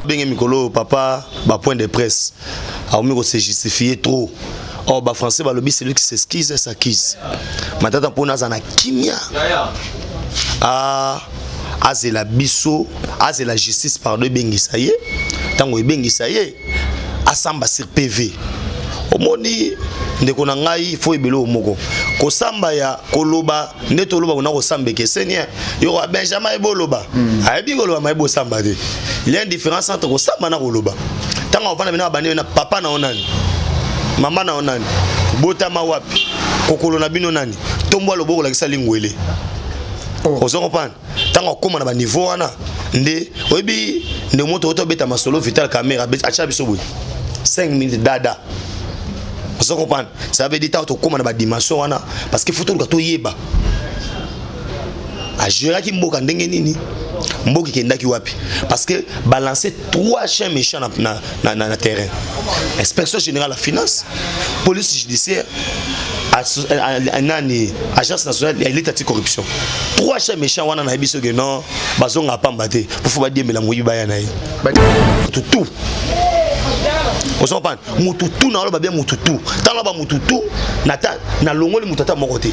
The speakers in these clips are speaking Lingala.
Ndenge mikolo oyo papa ba point de presse akomi ko se justifier trop. Or ba français balobi celui qui s'excuse s'accuse. Matata mpona aza na kimia. A azela biso, azela justice pardon ebengisa ye. Tango ebengisa ye asamba sur PV. Omoni ndeko na ngai faut ebele moko kosamba ya koloba nde toloba kuna kosamba ekeseni yo kwa Benjamin eboloba ayebi koloba ma ebosamba te. Il y a une différence entre kosamba na koloba. Ntango ovanda bino bandi na papa na yo nani, mama na yo nani, botama wapi, kokolo na bino nani, tombwa loboko olakisa lingwele. Ozo comprendre? Ntango akóma na baniveau wana nde oyebi nde moto oyo tobeta masolo Vital Kamerhe atya biso boye 5 minutes dada. Ozo comprendre? Ça veut dire ntango tokóma na badimension wana, parce que faut toluka toyeba agéraki mboka ndenge nini, mboka ekendaki wapi, parce que balancer trois chiens méchants na terrain: inspection générale ya finance, police judiciaire, nani, agence nationale ya lutte anti-corruption. Trois chiens méchants wana, nayebi soki non bazonga pamba te po fo badiembela moyibi baya na ye tout. Ozo comprendre? Mutu tu na oloba bien, mutu tu ntango ba mutu tu nalongoli mutu ata moko te.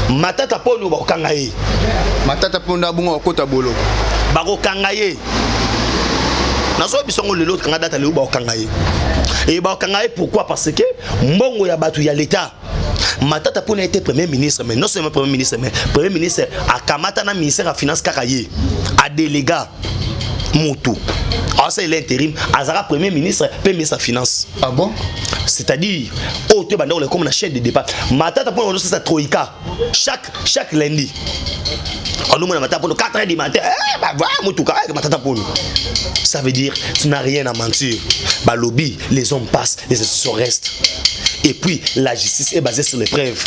Matata Mpo bakokanga ye. Matata Mpo abongo akota boloko. Bakokanga ye, nazoyebi songo lelo, kanga data lelo, bakokanga ye. E bakokanga ye pourquoi? Parce que mbongo ya bato ya l'État. Matata mpona ete premier ministre, mais non seulement premier ministre, mais premier ministre akamata na ministère ya finance kaka ye adéléga mutu aosalela intérim, azalaka premier ministre mpe ministre ya finance. Ah bon? C'est-à-dire oyo to ebanda koleka comme na chaîne de départ. Matata mpona ozosasa troïka chaque lundi, onomona Matata Mpono 4 heures du matin, eh, bah, voilà, motuka Matata Mpono. Ça veut dire tu n'as rien à mentir. Balobi les hommes passent, les institutions restent, et puis la justice est basée sur les preuves.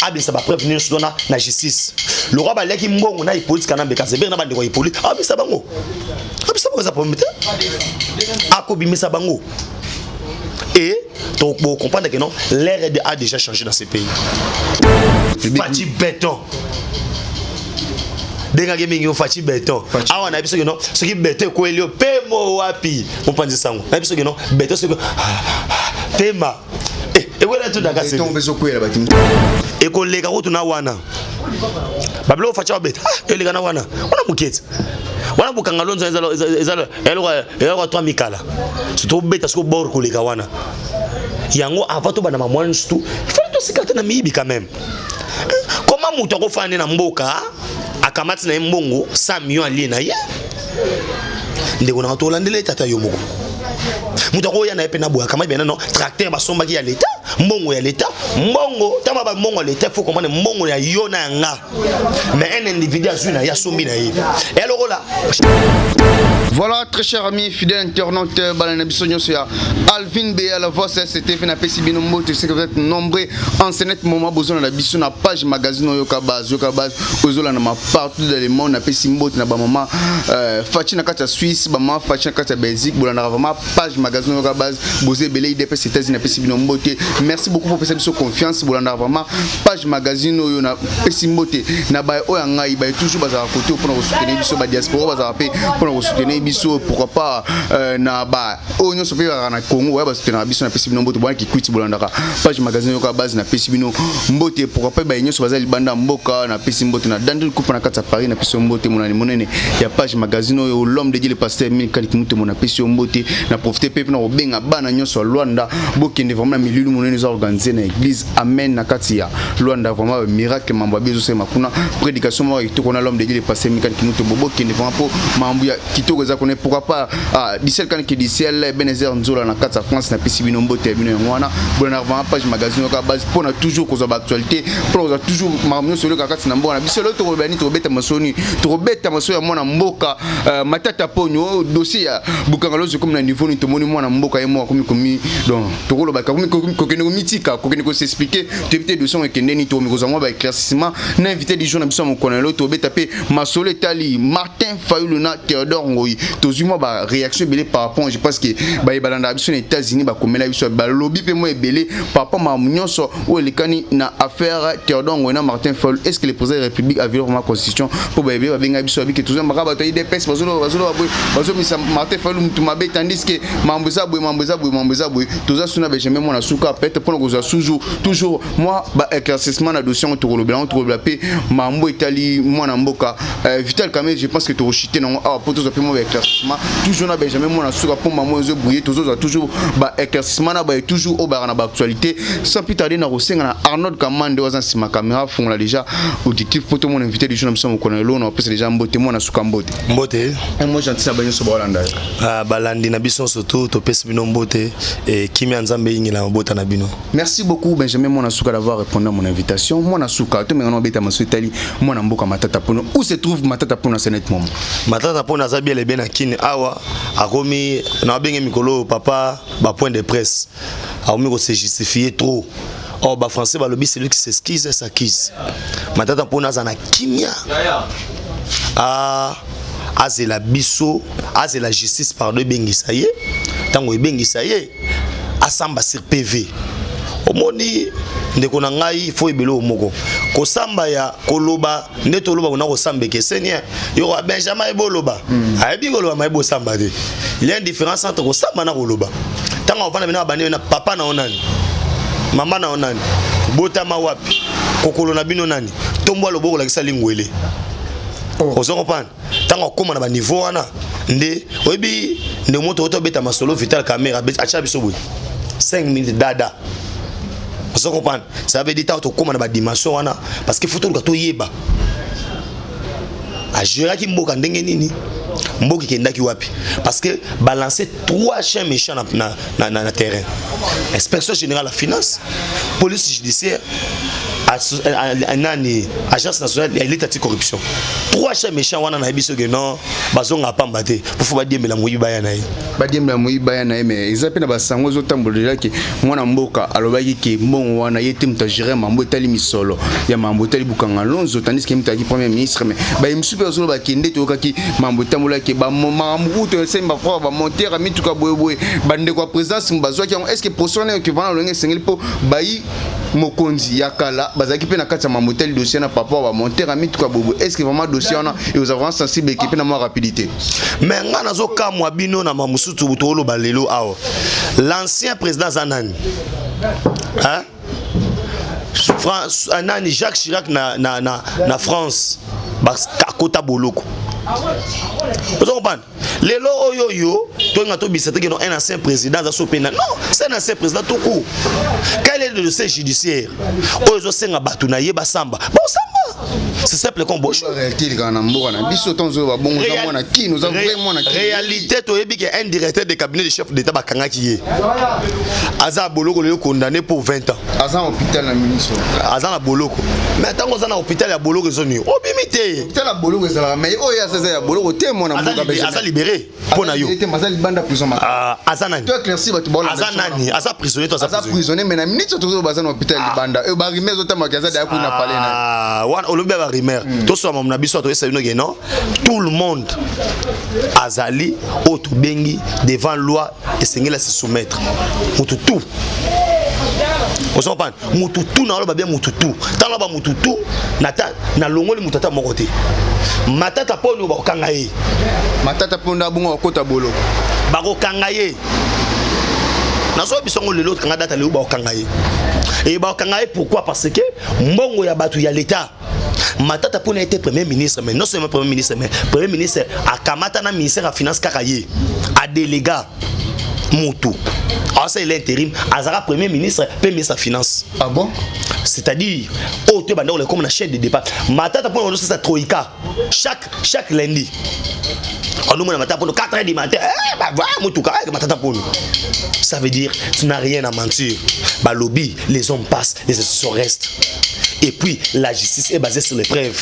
Abimisa bapreuve nyonso wana na justice. Lokwa baliaki mbongo na Hippolyte Kanambe Kazembere na bandeko ya Hippolyte, abimisa bango, abimisa bango, eza problème te, akobimisa bango. Et donc bon, comprendre que non, l'ère a déjà changé dans ce pays. Fatshi béton, ndengaki mingi Fatshi béton awa na biso ke non, soki béton ekweli yo pemo wapi, mopanzi sango na biso ke non, béton soki pema ekwela tudaka. Ekoleka kutu na wana babiloko Fatshi babeta eleka na wana wana moketi wana bokanga lonzo eza eloko 3 mikala surtout obeta soki obor koleka wana yango. Avant tobanda mamwana surtout, il fallait tosika te na miyibi quand même. Comment moto akofanda nde na mboka, akamati na ye mbongo 100 millions, alie na ye? Ndeko nanga, tolandela ye tata yo moko. Moto akoya na ye mpe na boye, akamati bena no tracteur basombaki ya leta, mbongo ya leta, mbongo ntango bambongo ya leta, faut comprendre, mbongo ya yo na ya nga, mais un individu azwi na ye, asombi na ye elokola. Voilà, très cher ami, fidèle internaute, balana biso nyonso ya Alvin B à la voix CCTV na pesi bino mbote. Je sais que vous êtes nombreux en ce net moment besoin na biso na page magazine Yoka Base, Yoka Base ozola na ma partout dans le monde. Na pesi mbote na ba maman Fachi na kati ya Suisse, ba maman Fachi na kati ya Belgique, bolanda vraiment page magazine Yoka Base, bozé belé IDPS États-Unis, na pesi bino mbote. Merci beaucoup pour pesa biso confiance, bolanda vraiment page magazine oyo. Na pesi mbote na ba oyo ngai ba toujours bazala côté pour nous soutenir biso, ba diaspora bazala pe pour nous soutenir biso, pourquoi pas na ba oyo nyonso mpe kaka na Congo oya basoutenaka biso. Napesi bino mbote, bwana Kikwiti, bolandaka page magazine Yoka Base, napesi bino mbote. Pourquoi pas baye nyonso baza libanda mboka, napesi mbote na Dandel Kupa na kati ya Paris, napesi yo mbote. Monani monene ya page magazine oyo, l'homme de Dieu, le pasteur Mille Kaliki Mutomo, napesi yo mbote. Na profite mpe mpona kobenga bana nyonso ya Lwanda, bokende vraiment na milulu monene eza organisé na église Amen na kati ya Lwanda. Vraiment miracle, mambo ya biso ezosalema kuna, prédication moko ya kitoko na l'homme de Dieu, le pasteur Mille Kaliki Mutombo. Bokende vraiment mpo mambo ya kitoko eza kuna. Pourquoi pas du ciel kanike du ciel Benezer Nzola na kati ya France, napesi bino mbote ya bino yango wana. Bolanda vraiment page magazine Yoka Base mpona toujours kozwa baactualité, mpona kozwa toujours makambo nyonso eleka kati na mboka na biso. Lelo tokoloba nini? Tokobeta masoni, tokobeta masolo ya mwana mboka Matata Ponyo. Dossier ya Bukanga Lonzo ekomi na niveau nini? Tomoni mwana mboka ye moko akomi komi, donc tokoloba kokende komitika, kokende kos'expliquer. Toyebi te dossier yango ekende nini. Tokomi kozwa mwa baéclaircissement na invité du jour na biso ya mokolo na lelo. Tobeta mpe masolo etali Martin Fayulu na Théodore Ngoyi. Tozwi mwa baréaction ebele par rapport, je pense que baye balandaka biso na États-Unis bakomela biso, balobi mpe mwa ebele par rapport makambo nyonso oyo elekani na affaire Théodore Ngoyi na Martin Fayulu. Est ce que le président de la République a violé vraiment constitution? Mpo baebele babengaki biso, babiki tozwambaka bato ya UDPS bazoloba boye, bazomisa Martin Fayulu mutu mabe, tandis que mambo eza boye, mambo eza boye, mambo eza boye. Toza suna Benjamin Mwana Suka, peut-être mpona kozwa toujours mwa baéclaircissement na dossier yango. Tokolobela yango, tokolobela mpe mambo etali mwana mboka Vital Kamerhe. Je pense que tokoshite nango awa mpo tozwa mpe mwa baéclaircissement toujours na Benjamin Mwana Suka, mpo mambo ezobrouille. Tozozwa toujours baéclaircissement na baye toujours oyo baka na baactualité. Sans plus tarder, na kosenga na Arnold Kamande oyo aza nsima caméra, fungola déjà auditif mpo tomona invité du jour na biso mokolo na lelo. Na opesa déjà mbote, Mwana Suka, mbote. Mbote. Mo gentil na banyonso baolanda yo. Ah, balandi na biso surtout, topesi bino mbote e kimia Nzambe eyingela mabota na bino. Merci beaucoup, Benjamin Mwana Suka, d'avoir répondu à mon invitation. Mwana Suka, tomengana obeta maso etali mwana mboka Matata Pono. Où se trouve Matata Pono à ce net moment? Matata Mpono aza bien lebe na Kini awa. Akomi na babenge mikolo oyo papa bapoint de presse, akomi kose justifier trop. Or bafrançais balobi: celui qui s'excuse s'accuse. Matata Mpono aza na kimia, azela biso, azela justice, pardon, ebengisa ye. Ntango ebengisa ye, asamba sur PV. Omoni, ndeko na ngai, fo ebele oyo moko kosamba ya koloba nde toloba kona kosamba ekeseni. Yoko Benjamin ayebi oloba, ayebi koloba, ma yebi osamba te. Il y a une différence entre kosamba na koloba. Ntango ovanda bino, abandi na papa na yo nani, mama na yo nani, botama wapi, kokolo na bino nani, tombwa loboko olakisa lingwele. Ozo comprendre? Ntango akóma na baniveau wana nde oyebi ndenge moto oyo tobeta masolo. Vital Kamerhe atya biso boye 5 minutes dada. Ozo comprendre? Ça veut dire ntango tokóma na badimension wana, parce que faut toluka toyeba agéraki mboka ndenge nini, mboka ekendaki wapi, parce que balancer trois chiens méchants na terrain: inspection générale ya finance, police judiciaire, nani, agence nationale ya lutte anti corruption. Trois chiens méchants wana, nayebi soki non, bazonga pamba te, po fo badiembela moyibi baya na ye. Badiembela moyibi baya na ye. Mais eza mpe na basango ezotambola deja ke mwana mboka alobaki ke mbongo wana, ye te moto agere mambo etali misolo ya mambo etali Bukanga Lonzo, tandis ke moto ayaki premier ministre. Mais baye mosusu mpe bazoloba ke nde toyokaki mambo etambolaki, makambo kutu esali bafroid, bamontere ya mituka boyeboye, bandeko ya présidence bazwaki yango. Est ce que procès wana ekevana lolenge esengeli? Mpo bayi mokonzi ya kala bazalaki mpe na kati ya mambo etali dossier na papa bamontere ya mituka boyeboye. Est ce que vraiment dossier wana ekozala vraiment sensible, eke mpe na mwa rapidité? Mais nga nazokamwa bino na mamosusu tooloba lelo awa. L'ancien président aza nani, hein? France, nani, Jacques Chirac na France akota boloko. Ozo comprendre? Lelo oyo oyo toyenga tobisa te ke non, un ancien président aza so mpe na non, c'est un ancien président tout court. Quel est le dossier judiciaire oyo ezosenga bato na ye basamba? Bosamba, c'est simple comme bonjour. Réalité elekaka na mboka na biso, ntango oyo babongo oza mwana Kini, oza vrai mwana Kini. Réalité, toyebi ke un directeur de cabinet de chef d'État bakangaki ye, aza boloko lelo, condamné pour 20 ans. Aza na hôpital na ministre. Aza na boloko, mais ntango oza na hôpital ya boloko, ezoni obimi te. Hôpital ya boloko ezalaka, mais oyo aza eza ya boloko te, mwana mboka. Aza libéré mpo na yo. Te, aza libanda prison. Ah, aza nani? To éclaircir bato baolanda. Aza nani? Aza prisonnier to aza aza prisonnier, mais na minute oyo tozoba, aza na hôpital libanda. Oyo barumeur ezotamboka, aza daya kuna na palais na Ah, wana olobi ya barumeur. Tosoma na biso, toyesa bino ke non, tout le monde azali oyo tobengi devant loi, esengeli ase soumettre. Motu tout, ozo comprendre? Mutu tu, na oloba bien, mutu tu, ntango aloba mutu tu, nalongoli mutu ata moko te. Matata Mpo bakokanga ye. Matata Mpo nda bongo bakota boloko. Bakokanga ye, nazoyebi biso yango lelo, kanga data lelo, bakokanga ye. E bakokanga ye pourquoi? Parce que mbongo ya bato ya l'État. Matata mpona ete premier ministre, mais non seulement premier ministre, mais premier ministre akamata na ministère ya finance kaka ye adéléga motu aosalela intérim, azalaka premier ministre mpe ministre ya finance. Ah bon? C'est-à-dire oyo to ebanda koleka comme na chaîne de départ. Matata mpona ozosasa troïka chaque lundi, onomona Matata Mpono 4 heures du matin, eh, bah, voilà, motuka eh, Matata Mpono, ça veut dire tu n'as rien à mentir. Balobi les hommes passent, les institutions restent, et puis la justice est basée sur les preuves.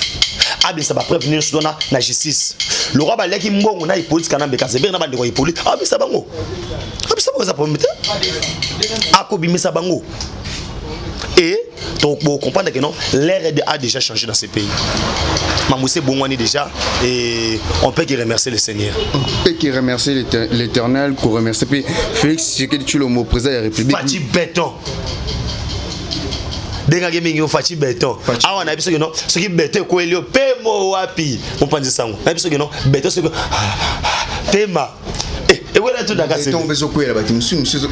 Abimisa bapreuve nyonso wana na justice. Le roi baliaki mbongo na Hippolyte Kanambe Kazembere na bandeko ya Hippolyte, abimisa bango, abimisa bango, eza problème te, akobimisa bango. Et comprendre que non, l'ère a déjà changé dans ce pays. Mamoussé Bongwani déjà, et on peut que remercier le Seigneur. On peut que remercier l'Éternel, qu'on remercie puis Félix Tshisekedi Tshilombo, président de la République. Fatshi Béton. Ndengaki mingi yo Fatshi Béton. Awa na biso no, soki béton ekweli yo pemo wapi, mopanzi sango na biso no béton, soki pema ekwela tunda kasi. Béton mpe ezokwela bato mosusu mosusu,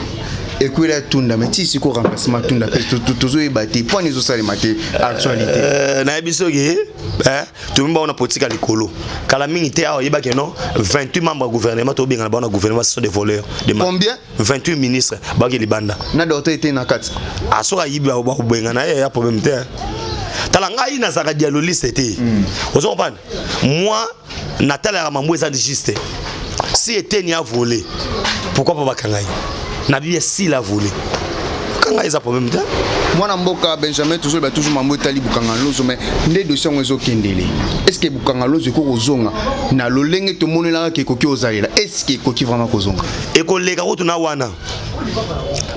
ekwela tunda, mais ti sikoyo remplacement tunda mpe tozoyeba te mpo ani ezosalema te, actualité. Nayebi soki tomi bao na politique ya likolo kala mingi te. Awa oyebaki no 28 membres ya gouvernement tobengana bao na gouvernement, ce sont des voleurs de Combien? 28 ministres baki libanda. Na docteur ete na kati. Soki ayibi, bakobengana ye, ya problème te. Tala, ngai nazalaka dialoliste te, ozo comprendre? Moi natalaka mambo eza juste. Si Eteni a volé, pourquoi pas bakanga ye? Na bibi, s'il a volé, bakanga, eza problème te. Mwana mboka Benjamin, tozoloba toujours mambo etali Bukanga Lonzo, mais nde dossier yango ezokendele, est ce que Bukanga Lonzo ekoki kozonga na lolenge tomonelaka ekoki kozalela? Est ce que ekoki vraiment kozonga? Ekoleka kutu na wana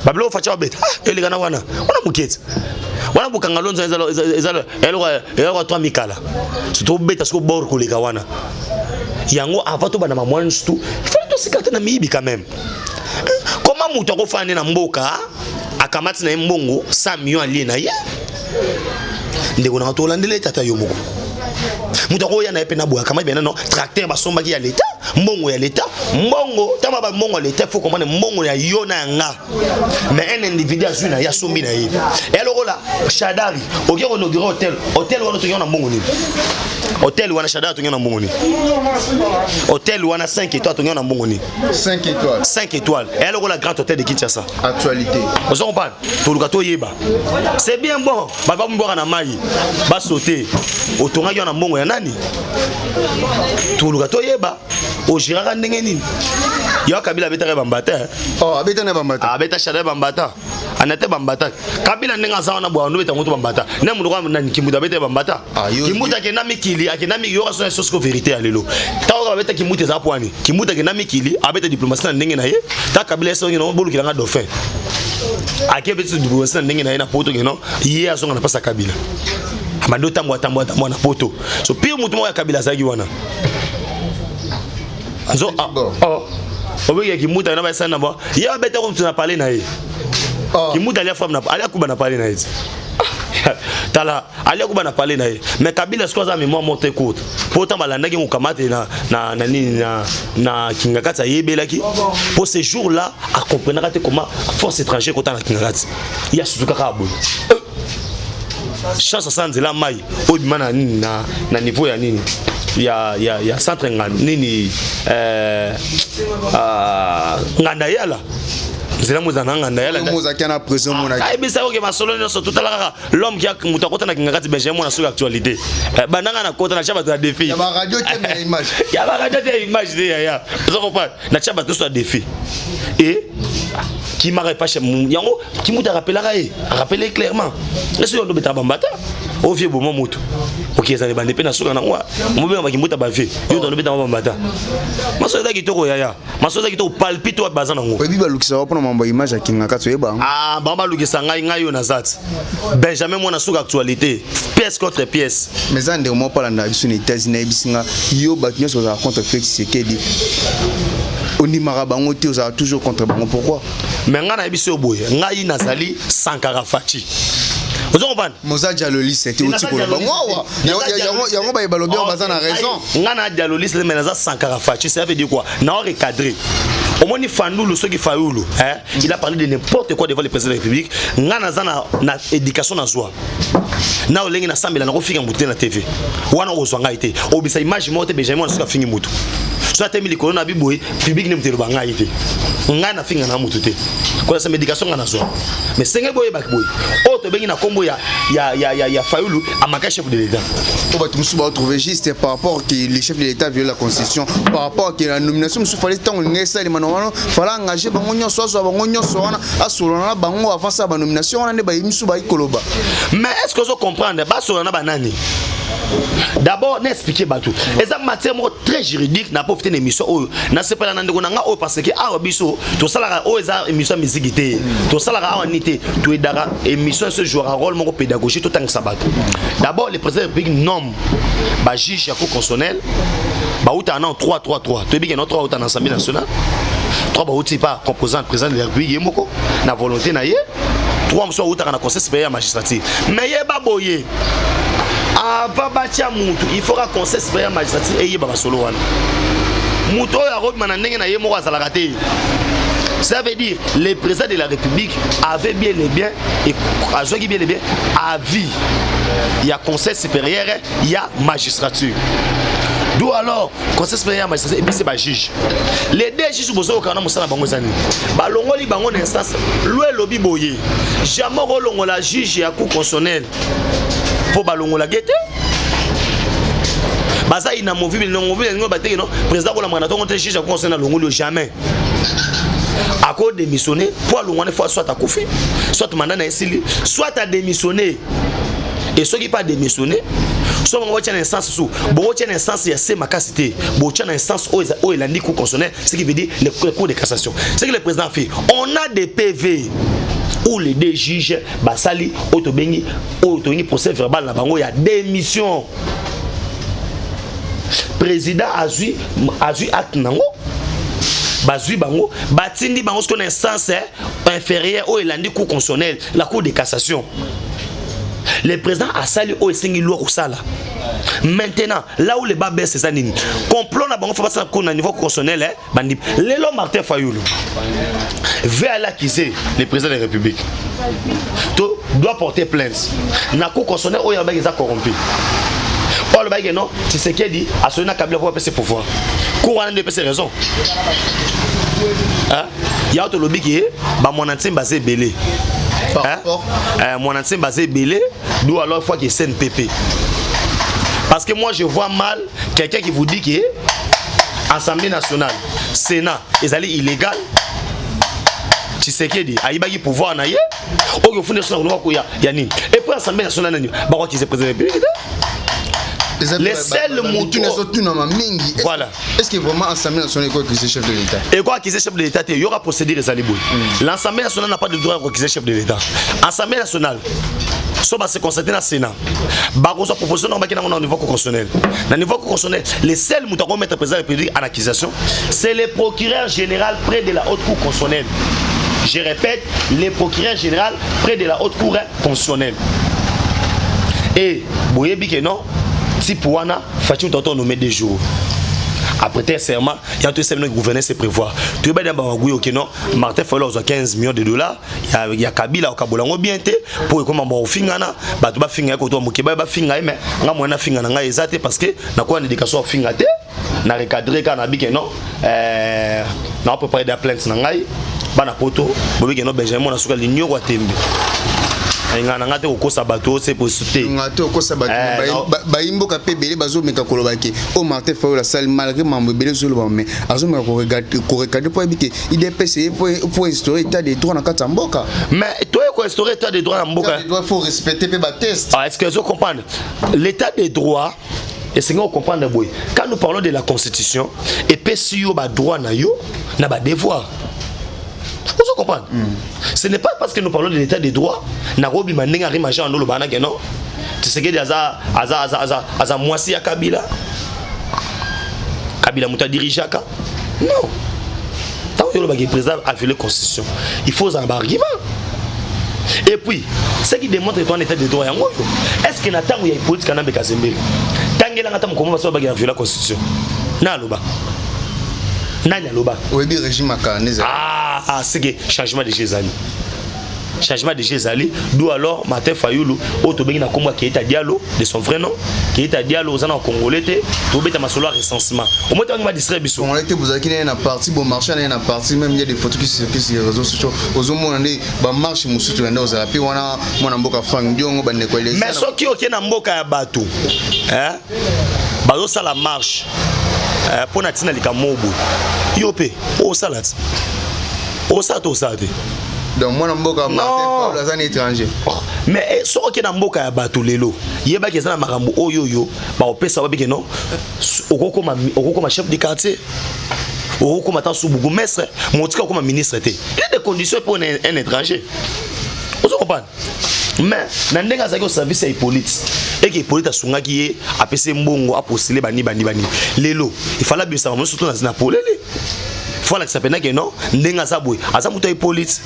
babiloko Fatshi babeta. Eleka na wana, wana moketi wana Bukanga Lonzo eloko 3 mikala tobeta siko bor koleka wana. Yango avant tobanda mamwana nyonso tu, ifale tosika te na miyibi quand même. Comment moto akofanda nde na mboka, akamati na ye mbongo 100 million, alie na ye? Ndeko nanga, tolandela ye tata yo moko. Moto akoya na ye mpe na boye, akamati bena no tracteur basombaki ya leta, mbongo ya leta, mbongo ntango bambongo ya leta, faut comprendre, mbongo ya yo na ya nga, mais un individu azwi na ye, asombi na ye. Eya lokola Shadari oki koinaugurer hôtel. Hôtel wana otongi na mbongo nini? Hôtel wana Shadari atongi na mbongo nini? Hôtel wana 5 étoiles, atongi na mbongo nini? 5 étoiles. 5 étoiles, eya lokola Grand Hôtel de Kinshasa. Actualité. Ozo comprendre? Toluka toyeba, c'est bien bon. Bato bamibwaka na mai, basote. Otongaki wana mbongo ya nani? Toluka toyeba, ogéraka ndenge nini? Yo Kabila abetaka bambata. Oh, abeta na bambata. Abeta Shadari bambata, anate bambata. Kabila ndenge aza wana bwa, ndobeta ngo to bambata ne mundu kwa nani? Kimbuta abeta bambata. Kimbuta akenda mikili, akenda mikili, yoka sona sosiko vérité ya lelo. Ntango babeta Kimbuta, eza pwani Kimbuta akenda mikili, abeta diplomatie na ndenge na ye. Ta Kabila esongi no bolukilanga dauphin, ake beti diplomatie na ndenge na ye na poto, keno ye azonga na mpasi ya Kabila, abandi otambola tambola tambola na poto. So pire motu moko ya Kabila azalaki wana nzo. Oh, obeki Kimbuta na basala na ba ye, abeta ko na pale na ye. Kimbuta alia femme na alia kuba na pale na ye ti. Tala, alia kuba na pale na ye. Mais Kabila sikoyo aza mémoire moko très courte, po ntango balandaki mokamate na nini na Kingakati, ayebelaki po ce jour là acomprenaka te comment force étrangère kota na Kingakati. Ye asutu kaka boye, chance asala nzela mai oyo ebima na nini na niveau ya nini ya centre nganda nini, Nganda Yala, nzela mo ezala na Nganda Yala. Ozalaki na prison, monaki. Ayebisa oke masolo nyonso. Totala kaka l'homme qui a moto akota na Kingakati, Benjamin Mwana soki actualité. Bandanga na kota, natia bato ya défi. Ya baradio te, mais ya image. Ya baradio te, ya image te, yaya, ozo comprendre? Natia bato nyonso ya défi et kimaka epashe yango. Kimutu arapelaka ye, arapele clairement esi yo ndobetaka bambata ovie boma motu oki ezala ebande mpe na suka nango mobenga bakimbuta bavie yo tondobetaka bambata. Maso eza kitoko, yaya, maso eza kitoko, palpite wapi baza nango. Oyebi balukisaka mpona mambo ya image ya Kingakati, oyeba yango? Ah, bango balukisa ngai, ngai oyo naza ti Benjamin Mwana suka actualité, pièce contre pièce. Mais eza ndeko moko alanda biso na États-Unis, nayebisi nga yo bato nyonso bazala contre Félix Tshisekedi, ondimaka bango te, ozala toujours contre bango, pourquoi? Mais ngai nayebi so boye, ngai nazali Sankara Fatshi, ozo comprendre? Moza dialoliste te, oti koloba bango awa yango baye balobi yango, baza na raison. Ngai na dialoliste, mais naza Sankara Fatshi. Ça veut dire quoi? Na recadré, omoni Fandulu, soki Fayulu, hein, il a parlé de n'importe quoi devant le président de la République. Ngai naza na éducation, nazwa na olenge nasambela, nakofika motu te na TV wana, okozwa ngai te, obisa image moko te. Benjamin wana soki afingi motu, so atemi likolo na biboye public, nde moto eloba ngai te. Ngai nafinga na motu te, kolasa médication ngai nazwa. Mais senge boyebaki boye, oyo tobengi na nkombo ya Fayulu amaka chef de l'État. Po bato mosusu baotrouve juste par rapport que le chef de l'État viole la constitution, par rapport que la nomination mosusu fallait ntango olingi esalema normalement, fallait engager bango nyonso, azwa bango nyonso wana, asolola na bango avant sa banomination wana, nde baye misusu bayi koloba. Mais est ce que ozo comprendre? Basolola na banani? D'abord na expliquer bato, eza matière moko très juridique. Na profite na émission oyo, nasepela na ndeko na nga oyo, parce que awa biso tosalaka oyo eza émission ya musique te, tosalaka awa ni te, toyedaka émission se jouera rôle moko pédagogique, totangisa bato. D'abord, le président de la République nomme bajuge ya Cour constitutionnelle. Bautaka na 3 3 3. Toyebi ke no 3 bauta na Assemblée nationale, 3 bauti pa composant président de la République ye moko na volonté na ye, 3 mosusu autaka na Conseil supérieur ya magistrature. Mais yeba boye, avant batia mutu, il faut ka Conseil supérieur ya magistrature eyeba basolo wana. Mutu oyo akobima na ndenge na ye moko azalaka te. Ça veut dire, le président de la République avait bien et bien et azwaki bien et bien avis ya Conseil supérieur ya magistrature. D'où alors Conseil supérieur ya magistrature ebisi bajuge. Les deux juges bozoyoka na mosala bango eza nini? Balongoli bango na instance. Loi elobi boye: jamais okolongola juge ya Cour constitutionnelle, mpo balongolaki te, baza inamovible. Inamovible ngo bateke no président kolamaka na ntongo te. Juge ya Cour constitutionnelle alongoli yo, jamais akodémissionne mpo alongwane. Fois soit akufi, soit mandat na esili, soit adémissionne. Et soki mpe adémissionne, so bango botia na instance su, bokotia na instance ya se makasi te, botia na instance oyo elandi Cour constitutionnelle, ce qui veut dire le Cour de cassation. Ce que le président fait, on a des PV où les deux juges basali oyo tobengi procès verbal na bango ya démission. Président azwi acte nango, bazwi bango, batindi bango sikoyo na instance inférieure oyo elandi Cour constitutionnelle, la Cour de cassation. Le président asali oyo esengi loi kosala. Maintenant, là où le bât blesse, eza nini? Complot na bango, fo basala cour na niveau constitutionnel. Bandi lelo Martin Fayulu veut aller accuser le président de la République to doit porter plainte na Cour constitutionnelle oyo alobaki eza corrompu, oyo alobaki non, Tshisekedi asoli na Kabila po apesa pouvoir. Cour wana nde epesi raison ya tolobi ke bamwana ntimba baza ebele. Mwana ntimba baza ebele. D'où alors fois que CNPP, parce que moi je vois mal quelqu'un qui vous dit que Assemblée nationale, Sénat ezali illégal, Tshisekedi ayibaki pouvoir na ye, oyo ofunda so na koya ya nini? Et puis Assemblée nationale nani bakoakize président de la République te? Les seuls motu ezotunama mingi. Voilà. Est ce que vraiment Assemblée nationale ekoakize chef de l'État? Ekoakize chef de l'État te. Yoka, procédure ezali boye: l'Assemblée nationale n'a pas de droit ya koakize chef de l'État. Assemblée nationale, so base constaté na Sénat, bakozwa proposition nango, baki nango na niveau constitutionnel. Na niveau constitutionnel, le seul moto akomettre président de la République en accusation, c'est le procureur général près de la Haute Cour constitutionnelle. Je répète, le procureur général près de la Haute Cour constitutionnelle. Et boyebi ke non, type wana Fatshi moto ato nommé 2 jours après serment ya to esali gouverner, c'est prévoir. Toyeba dia bango oke non, Martin Fayulu azwa 15 millions de dollars ya Kabila, okabola yango bien te mpo ekoma bafingana, bato bafinga ye koto moke bafinga ye. Mais nga moyen nafinga na ngai eza te, parce que nakoya na éducation afinga te. Na recadre kaka na bike non, na préparé da plainte na ngai. Bana poto bobike no, Benjamin Mona suka linyoko atembe ngai na ngai te kokosa bato ose posu te. Nga te okosa bato. Bayimboka mpe ebele bazomeka koloba ke oyo Martin Fayulu asali, malgré mambo ebele ezoloba, mais azomeka korecadre mpo ayebi ke UDPS ye po instaurer état de droit na kati ya mboka. Mais toye koinstaurer état de droit na mboka. État de droit, faut respecter mpe batexte. Ah, est-ce que ezo comprendre l'état de droit? Esengi comprendre boye: quand nous parlons de la Constitution, epesi yo badroit na yo na badevoir. Ozo comprendre? Ce n'est pas parce que nous parlons de l'état de droit nakobima ndenge arima Jean oloba nake non, Tshisekedi aza mwasi ya Kabila, Kabila moto adirigeaka. Non, ntango yo olobaki président a violé Constitution, il faut ozala baargument. Et puis ce qui démontre toi en état de droit, yango oyo: est ce que na ntango ya Hippolyte Kanambe Kazembere, tangelanga ata mokoma baso babaki na viola Constitution na aloba nani aloba? Oyebi régime akala ezali. Ah, c'est que changement de jeu ezali, changement de jeu ezali. D'où alors Martin Fayulu oyo tobengi na nkombo ya Keita Diallo, de son vrai nom Keita Diallo, oza na Congolais te. Tobeta masolo ya recensement, omoi ntango badistraire biso. Congolais te, bozalaki naye na parti, bomarche naye na parti. Même il y a des photos qui circulent sur les réseaux sociaux, ozomona nde bamarche mosusu ya nde ozala mpe wana, mwana mboka Frank Diongo, bandeko. Mais soki okei na mboka ya bato, bazosala marche mpo na ntina likambo boye, yo mpe osala ti osala to osala te. Donc mwana mboka Martin Fayulu aza na étranger. Oh, mais eh, soki okei na mboka ya bato lelo, yebaki eza na makambo oyo oyo baopesa babike non, okokoma chef du quartier, okokoma ata su bourgmestre, motika okoma ministre te. Il y a des conditions pour un étranger, ozo comprendre? Mais na ndenge azalaki au service ya Hippolyte, eke Hippolyte asungaki ye, apesi ye mbongo, apostule bani bani bani. Lelo ifala abimisa bango surtout na polele, faut alakisa mpenza ke non, ndenge aza boye, aza moto ya Hippolyte.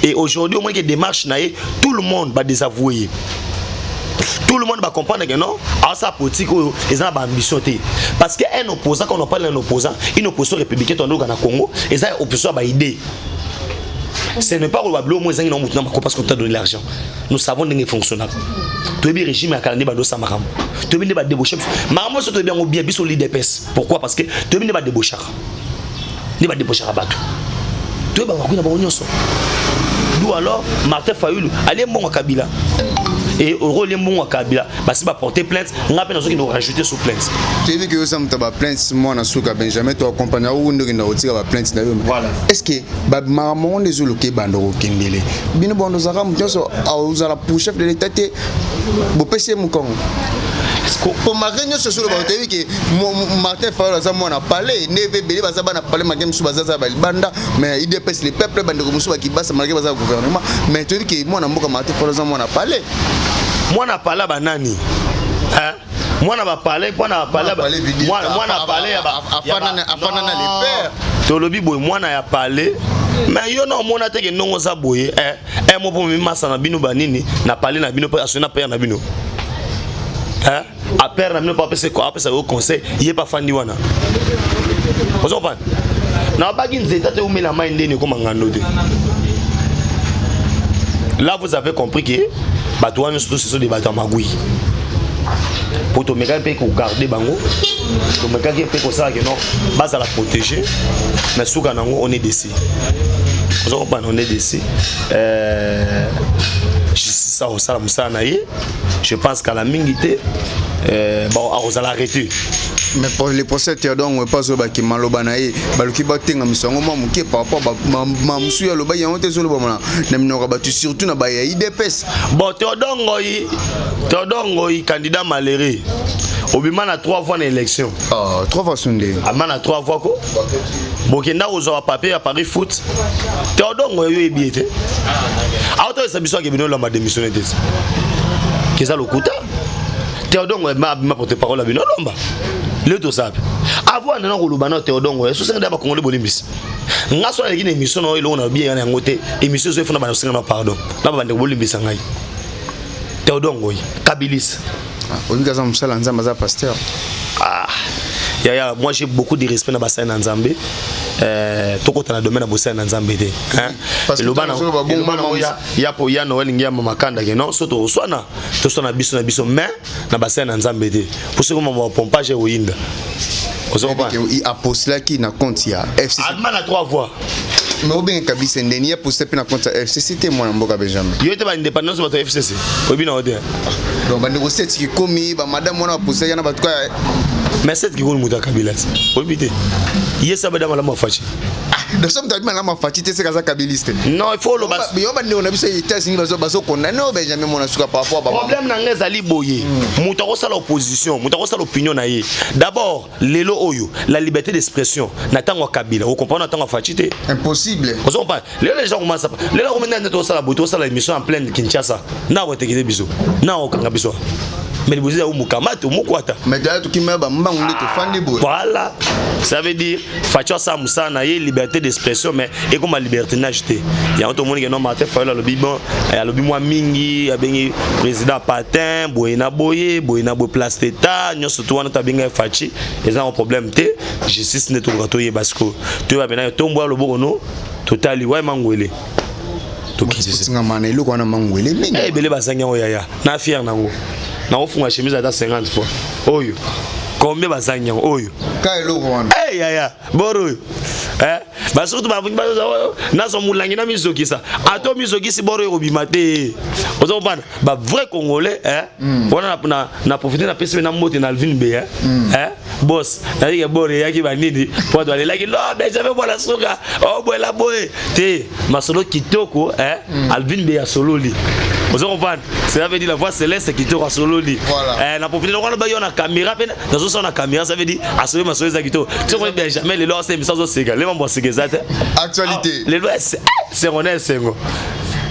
Et aujourd'hui, au moins que démarche na ye, tout le monde badésavoué ye, tout le monde va comprendre que non, asala politique oyo eza na baambition te. Parce que un opposant, quand on parle d'un opposant, une opposition républicaine tondoka na Congo, eza opposition ya baidée. Ce n'est pas koloba biloko mo ezangi na motu na mako parce qu'on t'a donné l'argent. Nous savons ndenge fonctionnaka. Toyebi régime ya kala nde bandosa makambo, toyebi nde badébauche biso makambo nyonso, toyebi yango bien, biso l'UDPS. Pourquoi? Parce que toyebi nde badébauchaka, nde badébauchaka bato, toyebaka kuna bango nyonso. D'où alors Martin Fayulu alie mbongo ya Kabila et olie mbongo ya Kabila, basi baporter plainte. Nga mpe nazokende korajouter sous plainte. Toyebi ke oza moto ya baplainte, mwana suka Benjamin. Toaccompagne oku nde okenda kotika baplainte na yo. Voilà. Est ce que makambo ngo nde ezoluka ebanda kokendele bino bondo ozalaka moto nyonso ozala pour chef de l'État te, bopesi ye mokongo po malgré nyonso ezoloba? Toyebi ke Martin Fayulu aza mwana palais, nde mpe ebele baza bana palais, malgré mosusu baza za balibanda. Mais UDPS le peuple, bandeko mosusu bakibasa, malgré baza gouvernement, mais toyebi ke mwana mboka Martin Fayulu aza mwana palais. Mwana pala banani, hein? Mwana bapale, mwana bapale. Mwana palais veut dire mwana palais ya afana na le père. Tolobi boye, mwana ya palais, mais yo na omona te ke ndongo oza boye, eh, eh, mo mpo mimasa na bino banini na palais na bino, mpe asoni na père na bino, eh? Apere na bino mpo apesa yo conseil, ye mpe afandi wana. Ozo comprendre? Na babaki nzeta te umela mai ndeni ekoma ngando te. Là, vous avez compris que bato wana surtout, ce sont des bato ya magui, po tomekaki mpe kogarde bango, tomekaki mpe kosala ke non, bazala protégé, mais suka nango, on est déçu. Oza comprendre? On est déçu. Justice akosala mosala na ye. Je pense kala mingi te, bon, akozala arrêté. Mais pour le procès Théodore Epa azolobaki maloba na ye, baluki batengamisa yango mwa moke par rapport mamosusu oyo alobaki yango te, ezolobama na minoko ya bato, surtout na baya UDPS. Bon, Théodore Ngoi, Théodore Ngoi, candidat malheureux, obima na trois fois na élection. Oh, trois fois sonde. Ama na trois fois ko bokenda kozwa bapapier ya Paris Foot. Théodore Ngoi, oyo oyebi ye te, aotoyesa biso ake bino olamba démissionne te, keza lokuta. Théodore Ngoi abima porte parole ya bino, olomba lelo tosala mpe avant nana koloba na Théodore Ngoi. Esosenga nde bakongole bolimbisi nga so naleki na émission na oyo, eloko na lobi na yango te. Émission ezo efuna bana kosenga na pardon na babandeko, bolimbisa ngai. Théodore Ngoi, kabiliste. Oyebi aza mosala Nzambe, aza pasteur. Ah, yaya, moi j'ai beaucoup de respect na basali na Nzambe. Tokota na domaine ya bosali na Nzambe te, hein? Parce que eloba na ntango soki eloba nango ya po ya Noel ngi ya Mamakanda ke non, so tokoswana, toswana biso na biso, mais na basali na Nzambe te, po soki mama pompage ekoyinda. Ozo comprendre? Apostelaki na compte ya FCC. Abima na trois voix. Mais obenga kabisa ndeni ye aposte mpe na compte ya FCC te, mwana mboka Benjamin. Yo te, baindépendance, bato ya FCC, oyebi na yo te. Donc bandeko seti kikomi bamadame wana bapostelaki na bato kaka. Mais Seth Kikuni moto ya Kabila ti, oyebi te, ye sa bada malamu afaci. Donc so moto abima na mafaci te, seka aza kabiliste? Non, il faut oloba. Yo bandeko na biso ya États-Unis bazokondane oyo, Benjamin mwana suka, par rapport à Problème na ngai ezali boye: moto akosala opposition, moto akosala opinion na ye d'abord. Lelo oyo, la liberté d'expression na ntango ya Kabila, ocomprendre, na ntango ya Faci te. Impossible. Ozo comprendre? Lelo les gens commencent, lelo akomi nde tosala boye, tosala émission en pleine Kinshasa na kotekete biso na kokanga biso, mais liboso ya mokamate omokwata. Mais toya tokima bambangu nde tofandi boye. Voilà, ça veut dire Faci asala mosala na ye, liberté d'expression, mais ekoma libertinage te. Yango tomoni ke non, Martin Fayulu alobi bon, alobi mwa mingi, abengi président Patin boye na boye, boye na boye, place d'état nyonso to wana to abengi ye Faci, eza na problème te. Justice nde toluka toyeba sikoyo, toyeba pena tomboya loboko no totali waye mangwele tokitisi. Otingama na eloko wana mangwele mingi. Eh, ebele bazangi yango, yaya, na fier nango, nakofunga chemise ata 50 fois oyo. Combien bazangi yango oyo? Ka eloko wana. Hey, yaya, boro oyo, eh, basukutu bavuki nazwa molangi na mizokisa, ata omizokisi, boro oyo ekobima te. Oza kopana bavrai Congolais, eh? Wana na profite, napesi mpe na mbote na Alvin Be, eh? Eh? Boss nayike bor eyaki banini mpo bato balelaki no Benjamin Mwana Suka obwela boye te. Masolo kitoko, eh? Alvin Be asololi, ozo comprendre? Cela veut dire la voix céleste kitoko asololi. Voilà. Eh, na profiter wana bayo na caméra mpe nazosala na caméra, ça veut dire asololi masolo eza kitoko. Soki Benjamin lelo asala émission, azoseka lelo, mambo aseka eza te. Actualité. Lelo esengo na esengo,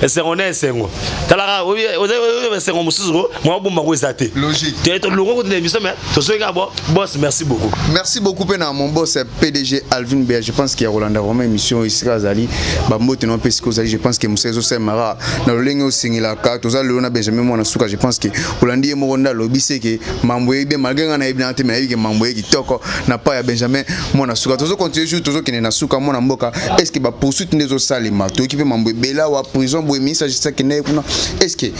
esengo na esengo. Talaka oyo esengo mosusu ko mwa bombango eza te. Logique. Tolongo kutu na émission, mais tosoki kaka bo boss, merci beaucoup. Merci beaucoup mpe na mon boss PDG Alvin Bea. Je pense qu'il y a Rolanda vraiment émission esika azali, bambote na mpe esika ozali. Je pense que mosala ezosalemaka na lolenge osengelaka. Toza lelo na Benjamin Mwana Suka. Je pense que olandi ye moko nde alobi seke mambo eyebi bien, malgré ngai nayebi nanga te, mais nayebi ke mambo ye kitoko na pa ya Benjamin Mwana Suka. Tozocontinue jour, tozokende na suka. Mwana mboka, est ce que bapoursuite nde ezosalema? Toyoki mpe mambo ebele awa, prison boye, ministre ya justice akende ye kuna. Est ce que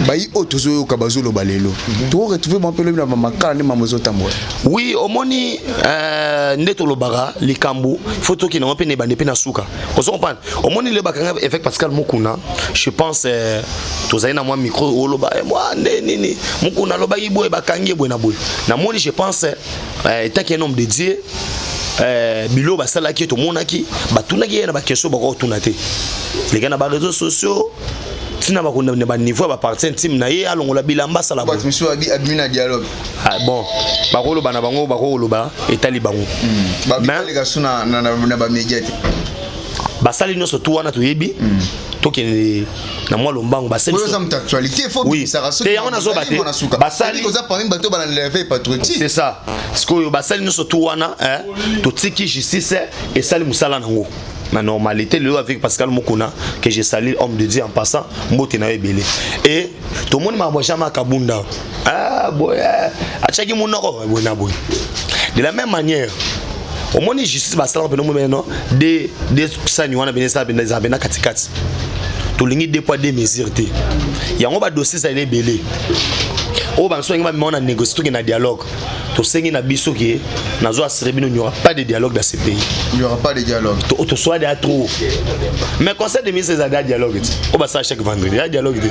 bayi oyo tozoyoka bazoloba lelo, tokoretrouve bango mpe lobi na bamakala nde mambo ezotambola? Oui, omoni, nde tolobaka likambo, faut tokende yango mpe na ebande mpe na suka, ozo comprendre? Omoni lelo bakanga évêque Pascal Mokuna. Je pense tozali na mwa micro, oloba mwa nde nini, Mokuna alobaki boye, bakangi ye boye na boye. Namoni, je pense, etaki un homme de Dieu, biloko basalaki ye, tomonaki batunaki ye na baquestion bakotuna te leka na baréseaux sociaux, ntina bakondamne baniveau ya bapartie intime na ye, alongola bilamba, asala boye. Bato misusu abimi na dialogue. Ah, bon, bakoloba na bango, bakoloba etali bango. Babikaleka su na bamédia te. Basali nyonso tu wana toyebi, tokende na mwa lombango, basali Oyo oza moto actualité, faut Oui. bimisaka. Te, yango nazoba te. Oza parmi bato balandela éveil patriotique. C'est ça. Sikoyo basali nyonso tu wana, totiki justice esali mosala nango na normalité. Lelo avec Pascal Mokuna, que je salue, homme de Dieu en passant, mbote na yo ebele. Et tomoni makambo ya Jean-Marc Kabunda, ah, boye atiaki monoko boye na boye. De la même manière, omoni justice basalaka mpena omoni no de sani wana pene esala pena ezala pena katikati. Tolingi deux poids deux mesures te. Yango badossier ezali ebele oyo banso balingi bamema na négocie. Tokende na dialogue, tosengi na biso ke nazo assurer bino, il n'y aura pas de dialogue dans ce pays. Il y aura pas de dialogue. Tosoa deya trop, mais conseil de ministre ezali ya dialogue ti oyo basala chaque vendredi, ya dialogue te.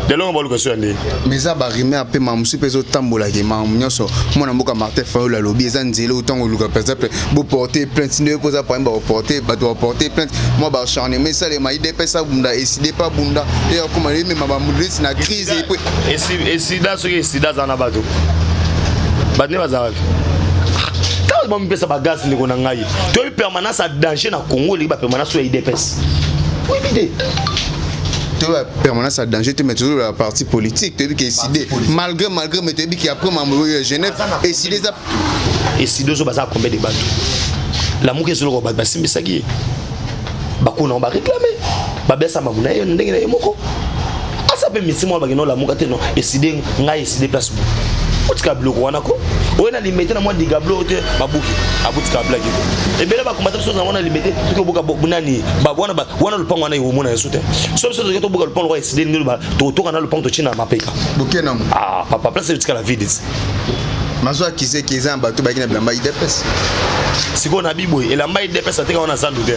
Dialogue baluka so ya ndenge. Mais eza barumeur mpe makambo mosusu mpe ezotambolaka, makambo nyonso. Mwana mboka Martin Fayulu alobi eza nzela otango oluka, par exemple boporte plainte nde mpo eza problème, bakoporte bato, baporte plainte, mwa baacharnement esalema, UDPS abunda, ECiDé mpe abunda, eyakoma emema bamulisi na crise epwe. Esida soki esida aza na bato, bato nde bazala wapi? Ntango bamipesa bagaz, ndeko na ngai, toyebi permanence ya danger na Congo eleki bapermanence oyo ya UDPS, oyebi te. Toyeba permanence ya danger te, mais tozoloba parti politique. Toyebi ke ECiDé, malgré, mais toyebi ke après mambo oyo ya Genève, ECiDé eza. ECiDé ozo baza combien de bato? Lamuka ezoloka bato basimbisaki ye, bakuna baréclame, babesa mamu na ye ndenge na ye moko, asa mpe misi moko bakende olamuka te. No ECiDé, ngai ECiDé place bo otika biloko wana ko oyo na Limete na mwa digablo oyo te, babuki abutika blaki ebele. Bakombata biso nango na Limete, toki obuka nani wana wana lopango wana ekomona yesu te. So biso toki tobuka lopango lokwa ECiDé, ndenge totoka na lopango, totie na mapeka. Boke nango. Ah papa, place etikala vide. Mazo akizeki eza na bato bayaki na bilamba UDPS. Sikoyo na biboye elamba UDPS ateka wana zandu te.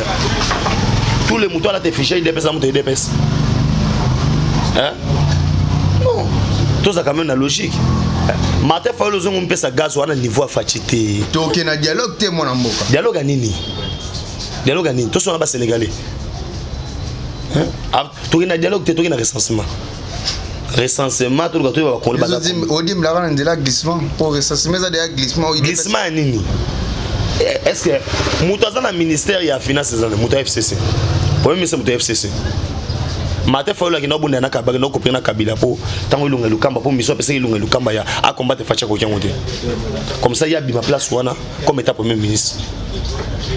Tous les moutons alata fichier UDPS na moto UDPS, hein? Non, toza quand même na logique. Martin Fayulu ozongo mpesa gaz wana niveau ya Fatshi te. Toke na dialogue te, mwana mboka. Dialogue ya nini? Dialogue ya nini? Tosona basénégalais, toke na dialogue te, toke na recensement. Recensement, toluka toyeba bakongole baza. Odimbilaka na nzela ya glissement po recensement eza deya glissement. Glissement ya nini? Est ce que moto aza na ministère ya finance eza moto ya FCC, premier ministre moto ya FCC? Martin Fayulu akenda obunda na Kabila, akenda okopere na Kabila mpo ntango Ilunga Lukamba, mpo mission apesaki Ilunga Lukamba ya acombattre Fatshi, akoki yango te. Comme ça ye abima place wana comme état premier ministre.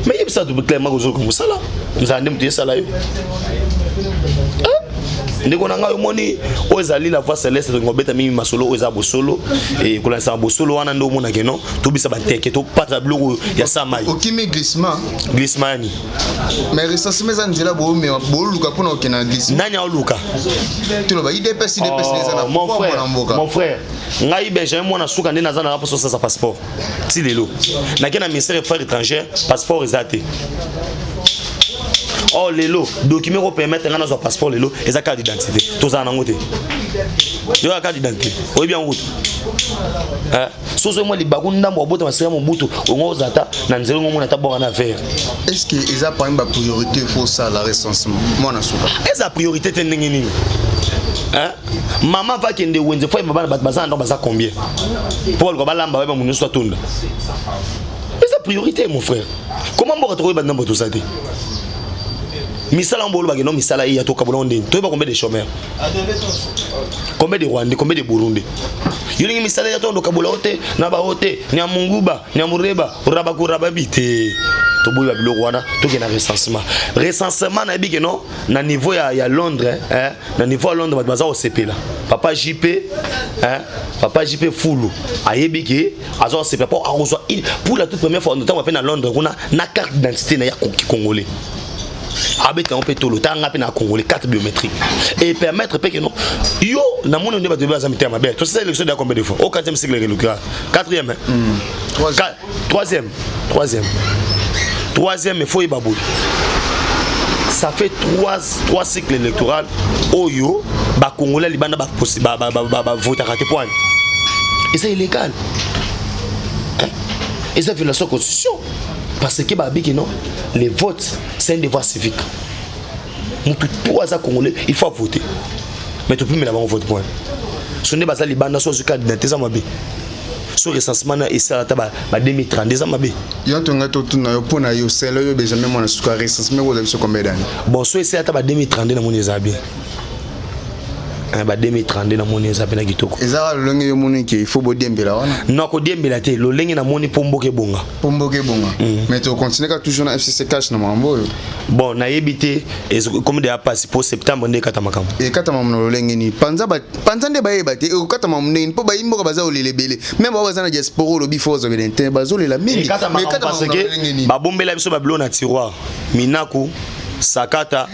Mais yebisa to clairement kozoluka mosala, nzala nde moto yesala yo. Ndeko na ngai, omoni oyo ezali la voix céleste, tolinga kobeta mingi masolo oyo eza bosolo, kolandisaka bosolo wana nde omonake no tobisa banteke, topata biloko ya sa mai. Okimi glissement. Glissement yani? Mais recensement eza nzela boomema, booluka mpona kokende na glissement. Nani aoluka? Toloba UDPS, UDPS eza na Mon pouvoir, frère, mwana mboka. Mon frère, ngai Benjamin Mwana Suka nde naza na mposo osasa passeport ti lelo. Nake na ministère affaires étrangères, passeport eza te. Or lelo document ko permettre ngai nazwa passeport lelo eza carte d'identité. Tozala nango te. Yoka, carte d'identité oyebi yango kutu. Soki ozwi mwa libaku ndambo abotama sika Mobutu, ongo ozala ta na nzela, ongo omona ata bwaka na verre. Est ce que eza parmi bapriorité, faut osala recensement, mwana suka? Eza priorité te. Ndenge nini? Mama vakende wenze, fo yeba bana bato baza na ndako baza combien, mpo baluka balamba, bayeba moto nyonso atonda. Eza priorité, mon frère. Comment mboka tokoyeba ndambo toza te? Misala ngo bolobaki no, misala eya, tokabola ngo ndeni? Toyeba combien de chômeurs, combien de Rwandais, combien de Burundi. Yo ndenge misala eya, tondo kabola o te na bao te, nyamunguba nyamureba raba kuraba bi te. Toboyi biloko wana, tokende na recensement. Recensement, nayebi ke non, na niveau ya Londres, eh, na niveau ya Londres bato baza kosepela. Papa JP, eh, papa JP Fulu ayebi ke aza kosepela mpo akozwa pour la toute première fois, ntango mpe na Londres kuna na carte d'identité na ya congolais, abeta yango mpe tolo tanga mpe na congolais, carte biométrique et permettre mpe ke non, yo namoni nde bato baza mitema mabe. Tosala élection déjà combien de fois? Au quatrième cycle électoral, quatrième, hein? Troisième, troisième, troisième. Il faut yeba boye, ça fait trois cycles électoral oyo bacongolais libanda bavotaka te. Poani eza illégal, eza violation ya constitution, parce que babiki non, le vote, c'est un devoir civique. Mutu to aza congolais, il faut voter, mais topimela bango vote point. So nde baza libanda, so azwi carte d'identité, eza mabe. So recensement na esala ata ba 2030, eza mabe. Yo ntonga totuna yo, mpo na yo, selo oyo, Benjamin Mwana Suka, recensement kozala biso combien d'année? Bon, so esala ata ba 2032, namoni eza bien. Ba 2032, namoni eza mpe na kitoko. Eza kaka lolenge yo moni ke il faut bodiembela wana? Non, kodiembela te, lolenge namoni mpo mboka ebonga. Mpo mboka ebonga. Mais tocontinue kaka toujours na FCC CACH na makambo oyo? Bon, nayebi te, comme deya pasi mpo septembre nde ekata makambo. Ekatama na lolenge nini? Panza panza nde bayeba te ekokatama ndenge nini, mpo bayi mboka baza kolela ebele, même bao baza na diaspora. Olobi fo bazobela te, bazolela mingi. Ekata Mais makambo ekatama parce na lolenge que nini? Babombela biso babilo na tiroir: Minaku, Sakata,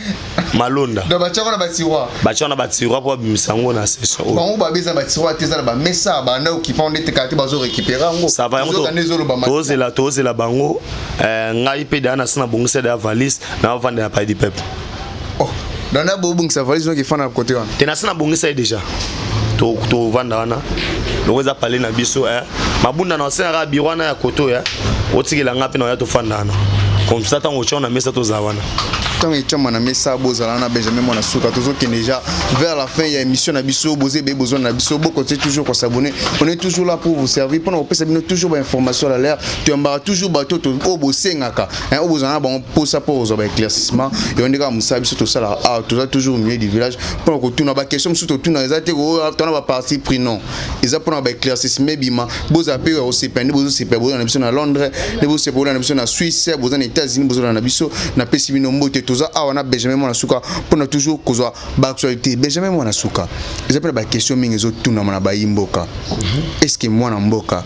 Malonda. Donc batiako na batiroir? Batia na batiroir mpo babimisa yango na session oyo. Bango babe eza batiroir te, eza na bamesa banda okipa nde tekaka te, bazorécupérer yango. Ça va, yango. Ezokanda, ezoloba. Tozela bango. Ngai mpe deya nasi nabongisa deya valise, naovandela Palais du Peuple. Oh, danda bobongisa valise noki efanda na kote wana? Te, nasi nabongisa ye déjà. Tovanda wana loko eza palais na biso, eh. Mabunda na osenaka biro wana ya koto ya otikela nga mpe na oya tofanda wana, comme ça ntango otya na mesa, tozala wana. Ntango etiama na mesa, bozala na Benjamin Mwana Suka. Tozokende déjà vers la fin ya émission na biso. Boza ebele bozwana na biso, bokontinue toujours kos'abonner. On est toujours là pour vous servir, mpona kopesa bino toujours bainformation à l'air. Toyambaka toujours bato oyo bosengaka, oyo bozala na bango mposa mpo kozwa baéclaircissement. Yo nde kaka mosala biso tosalaka awa. Toza toujours au milieu du village mpona kotuna baquestion mosusu. Totuna eza te tona baparti pris, non, eza mpona baéclaircissement ebima. Bozala mpe ya kosepela nde bozosepela, bozala na biso na Londres, nde bozosepela, bozala na biso na Suisse, boza na États-Unis, bozala na biso. Napesi bino mbote. Toza awa na Benjamin Mwana Suka mpona toujours kozwa baactualité. Benjamin Mwana Suka, eza mpe na baquestion mingi ezotunama na bayi mboka. Est ce que mwana mboka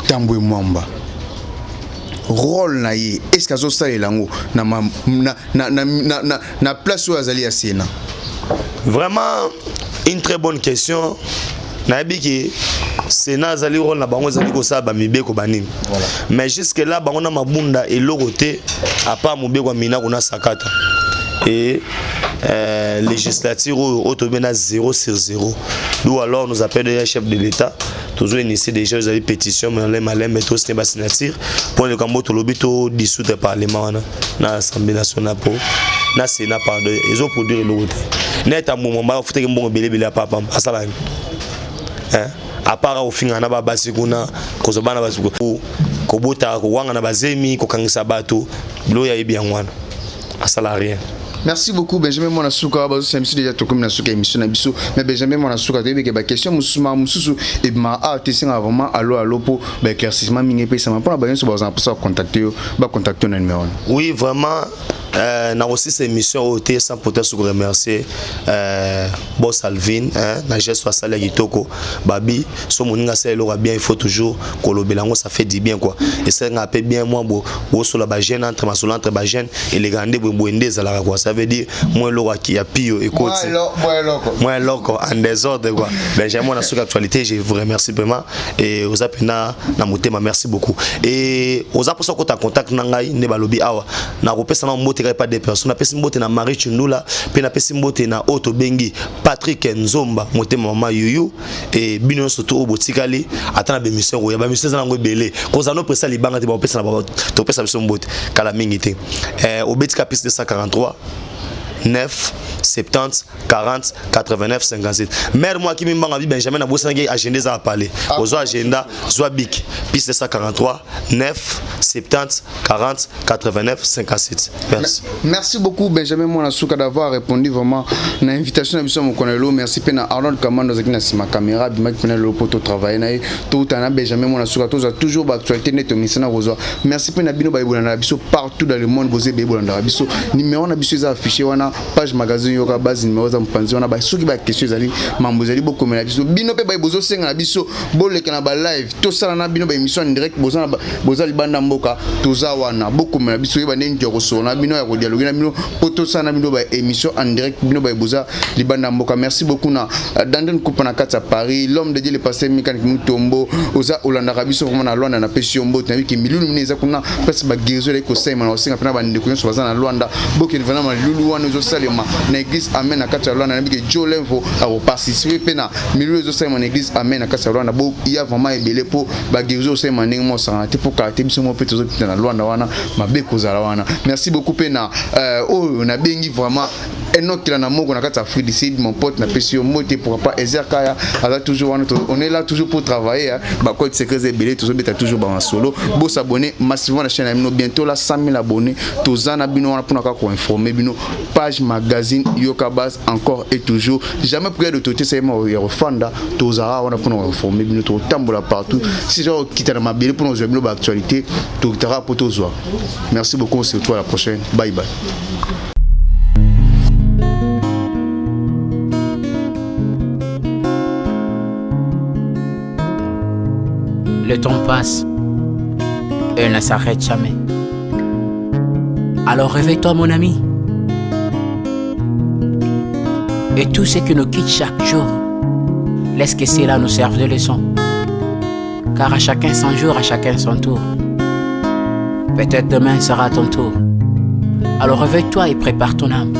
Tambwe Mwamba, rôle na ye, est ce que azosalela yango na place oyo azali ya Sénat? Vraiment une très bonne question. Nayebi ke Sénat azali, rôle na bango ezali kosala bamibeko banini, mais jusque là bango na mabunda eloko te, à part mobeko ya Minaku na Sakata et législature oyo toyebi na 0 sur 0. D'où alors nous appelle déjà chef de l'État. Tozo initier déjà, ezali pétition maleme malembe, tosine basignature mpo likambo tolobi todissoudre parlement wana na Assemblée nationale, po na Sénat, pardon, ezoproduire eloko te. Neti mbongo bafutaki mbongo ebelebele ya papa, asala nini? À part ofinga na babasi kuna, kozwa bana basi, kobota, kowanga na bazemi, kokangisa bato, biloko yayebi yango wana, asala rien. Merci beaucoup, Benjamin Mwana Suka. Bazosa biso déjà, tokomi na suka émission na biso. Mais Benjamin Mwana Suka, toyebi ke baquestion mosusu, ma mosusu ebima awa te, esengaka vraiment alo alo mpo baéclaircissement mingi epesama. Mpona banyo bazala mposa bacontacte yo, bacontacte yo na numéro wana? Oui, vraiment, nakosisa émission oyo te sans pourtant se remercier boss Alvin, hein, na geste asali ya kitoko. Babi so moninga asala eloko ya bien, il faut toujours kolobela yango, ça fait du bien quoi. Esalanga mpe bien mwa bo bosola bajeune entre masolo, entre bajeune, elekaka nde boye boye nde ezalaka quoi. Ça veut dire mwa eloko ya pio ekoti mwa eloko en désordre quoi. Benjamin Mwana Suka Actualité, je vous remercie vraiment et oza pena na motema, merci beaucoup. Et oza posa kota contact na ngai nde balobi awa na kopesa na mbote kaka pas des personnes, napesi mbote na Marie Chindula pe napesi mbote na oyo tobengi Patrick Nzomba motema mama Yuyu et bino nyonso to oyo botikali ata na bemission koya bamission eza nango ebele kozala no presa libanga te bakopesa na topesa biso mbote kala mingi te. Obetika piste 243 9 70 40 89 57. Mère moi qui mimbanga bi Benjamin na bosanaki agenda eza apale ozwa agenda zwa bic piste 243 9 70 40 89 57. Merci. Merci beaucoup Benjamin Mwana Suka d'avoir répondu vraiment na invitation na biso mokonelo. Merci pe na Arnold Kamando azalaki na sima caméra bimaki pena lelo po to travailler na ye tout na Benjamin Mwana Suka toza toujours ba actualité net misana kozwa. Merci pe na bino ba ebona na biso partout dans le monde boze be ebona na biso numéro na biso eza affiché wana page magazine yoka base numéro za mopanzi wana ba soki ba question ezali mambo ezali bokomela biso bino pe ba bozo senga na biso boleka na ba live tosala na bino ba émission en direct boza na boza libanda mboka toza wana bokomela biso yeba ndenge ya kosolola na bino ya kodialogue na bino po tosala na bino ba émission en direct bino ba boza libanda mboka. Merci beaucoup na Dandan Kupa na kati ya Paris, l'homme de Dieu le pasteur Mikani Mutombo oza olandaka biso vraiment na Luanda na pesi yo mbote na biki milulu mine eza kuna place ba guérison ezali kosalema na kosenga mpena bandeko nyonso baza na Luanda bokende vraiment malulu wana ezosalema na église Amen na kati ya Luanda na biki Joe Lemvo akoparticiper mpe na milulu ezosalema na église Amen na kati ya Luanda bo ya vraiment ebele mpo ba guérison osalema ndenge moko osangana te mpo kala te biso moko mpe tozokita na Luanda wana mabe kozala wana. Merci beaucoup mpe na oyo nabengi vraiment Enoch na moko na kati ya Afrique du Sud, mon pote na pesi yo mbote, pourquoi pas Ezer Kaya aza toujours wana, on est là toujours pour travailler hein. Ba code secret ebele tozobeta toujours ba solo. Bo s'abonner massivement na chaîne na bino, bientôt là 100 000 abonnés toza na bino wana pona kaka ko informer bino page magazine Yoka Base encore et toujours jamais prière d'autorité c'est moi ya refanda tozara wana pona ko informer bino to tambola partout si genre kita na mabele pona kozwa bino ba actualité to kitaka po tozwa. Merci beaucoup, on se retrouve à la prochaine. Bye bye. Le temps passe et ne s'arrête jamais. Alors réveille-toi mon ami. Et tout ce qui nous quitte chaque jour, laisse que cela nous serve de leçon. Car à chacun son jour, à chacun son tour. Peut-être demain sera ton tour. Alors réveille-toi et prépare ton âme.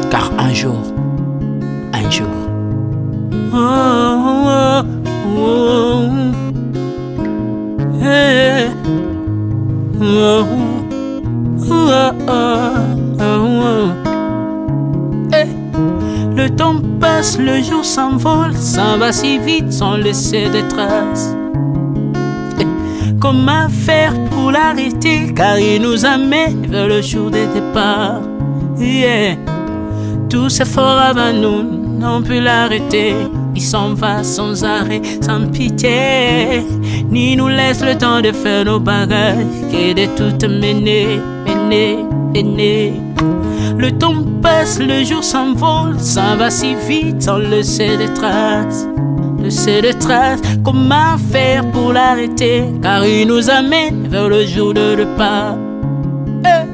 Car un jour, un jour. Oh, oh, oh, hey, oh, oh, oh, oh. Hey. Le temps passe, le jour s'envole, s'en va si vite sans laisser de traces. Comment faire pour l'arrêter, car il nous amène vers le jour des départs. Yeah. Tous ces forts avant nous n'ont pu l'arrêter. Il s'en va sans arrêt, sans pitié, ni nous laisse le temps de faire nos bagages et de tout mener, mener, mener. Le temps passe, le jour s'envole, s'en va si vite sans laisser de traces. Laisser de traces, comment faire pour l'arrêter, car il nous amène vers le jour de départ. Hey.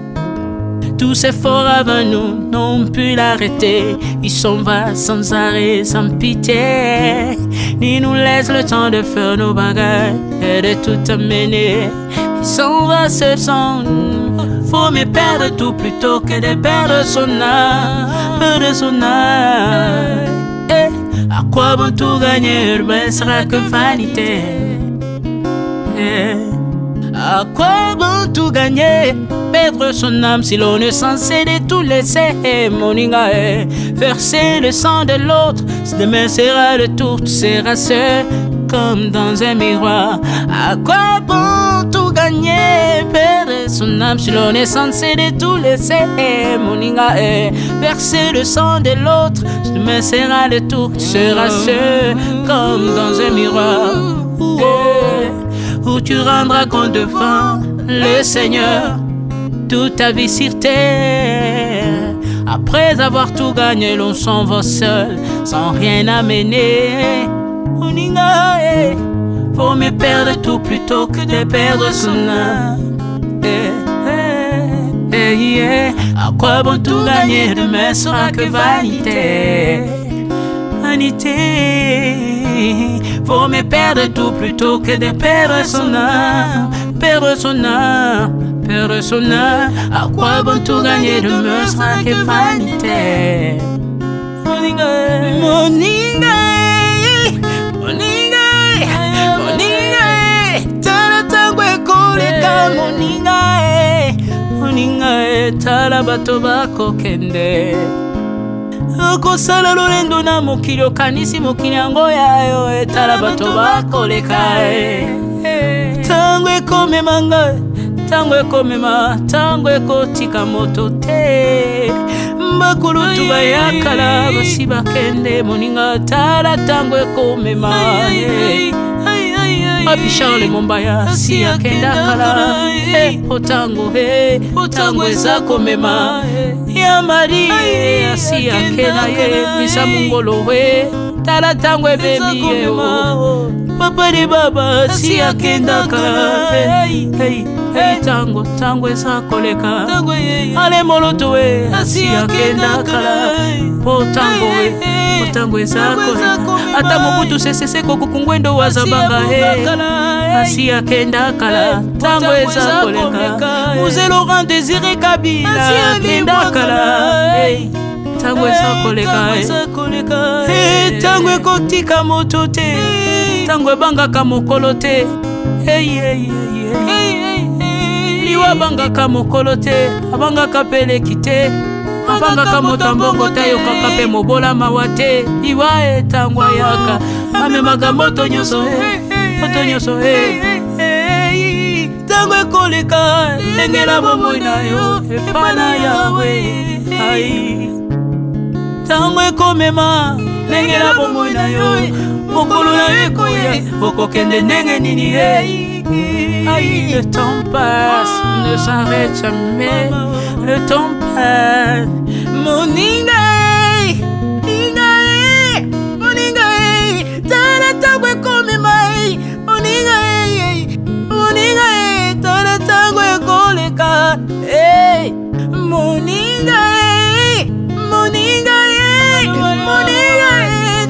Tous ces forts avant nous n'ont pu l'arrêter. Il s'en va sans arrêt, sans pitié, ni nous laisse le temps de faire nos bagages et de tout amener. Il s'en va seul sans. Faut mieux perdre tout plutôt que de perdre son âme, perdre son âme. Hey. À quoi bon tout gagner, le sera que vanité. Hey. À quoi bon tout gagner, perdre son âme si l'on est censé de tout laisser. Moninga, hey. Verser le sang de l'autre, demain sera le tour, tu seras seul comme dans un miroir. À quoi bon tout gagner, perdre son âme si l'on est censé de tout laisser. Moninga, hey. Verser le sang de l'autre, demain sera le tour, tu seras seul comme dans un miroir. Yeah. Où tu rendras compte devant le Seigneur toute ta vie sur terre. Après avoir tout gagné, l'on s'en va seul, sans rien amener. Moninga, hey. Faut mieux perdre tout plutôt que de perdre son âme. Hey, hey, hey, yeah. À quoi bon tout gagner, demain sera que vanité. Vanité. Vaut mieux perdre tout plutôt que de perdre son âme. Perdre son âme, perdre son âme. À quoi bon tout gagner, demain sera que vanité. Moninga, moninga, moninga, moninga, tala tango ekoleka, moninga, moninga, tala bato bakokende. Okosala lolendo na mokili, okanisi mokili yango ya yo, etala bato bakoleka. Ntango ekomema ngai, ntango ekomema, ntango ekotika moto te. Bakulutu bayakala basi bakende, moninga, tala ntango ekomema. Papi Charles Mombaya si akenda kala, po ntango, ntango eza komema. Ya Marie asi akenda ye, misa mongolo we, tala ntango ebebi ye. Papa de baba si akenda kala. Ntango, ntango eza koleka. Ale moloto we asi akenda kala, po ntango we, po ntango eza koleka. Ata Mobutu Sese Seko Kuku Ngwendo wazabanga he asi akenda kala, ntango eza koleka. Mzee Laurent Désiré Kabila akenda kala, ntango eza koleka. Ntango ekotika moto te, ntango ebangaka mokolo te. Liwa abangaka mokolo te, abangaka peleki te, abangaka moto ya mbongo te, ayokaka mpe mobola mawa te. Liwa etango ayaka, amemaka moto nyonso, moto nyonso. Ntango ekoleka, lengela bomoi na yo epa na Yawe. Ai, ntango ekomema, lengela bomoi na yo, mokolo na yo ekoya, okokende ndenge nini ye? Aïe, le temps passe, ne s'arrête jamais. Le temps passe. Moninga, moninga, moninga, tala tango ekomema. Moninga, moninga, tala tango ekoleka. Moninga, moninga, moninga,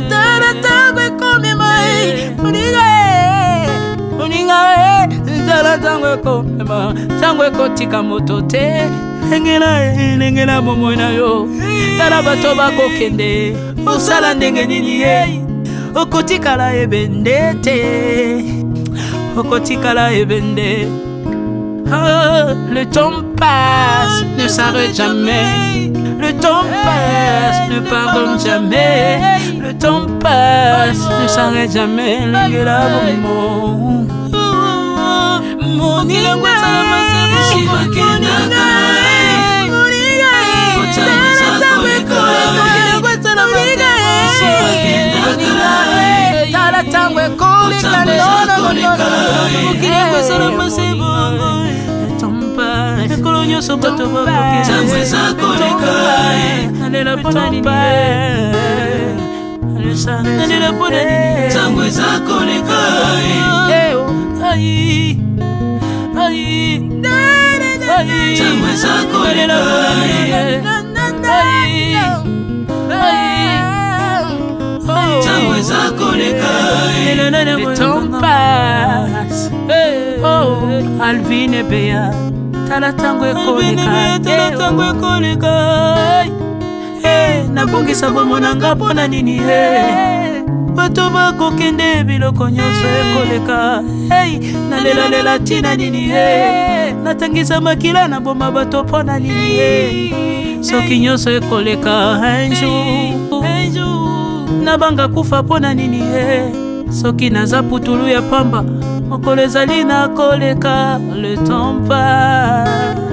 tala tango ekomema. Moninga, moninga, tala ntango ekomema, ntango ekotika moto te. Lengela, lengela bomoi na yo, tala bato bakokende, osala ndenge nini ye? Okotikala ebende te, okotikala ebende. Oh, le temps passe, ne s'arrête jamais. Le temps passe, ne pardonne jamais. Le temps passe, ne s'arrête jamais. Lengela bomoi. Moninga, moninga, tala ntango ekoleka, mikolo nyonso bato bakokenalela mpona nini? Nalela mpona nini? Ntango eza koleka. Ai, ai, Ntango eza koleka. Ai, ai. Ntango eza koleka. Le temps passe. Oh, Alvine Beya, tala ntango ekoleka, tala ntango ekoleka. Nabongisa bomoi na nga mpona nini? Bato bakokende, biloko nyonso ekoleka. Nalelalela ntina nini? Natangisa makila, naboma bato mpona nini, soki nyonso ekoleka un jour? Nabanga kufa mpona nini, soki naza putulu ya pamba? Mokolo ezali nakoleka. Le temps passe.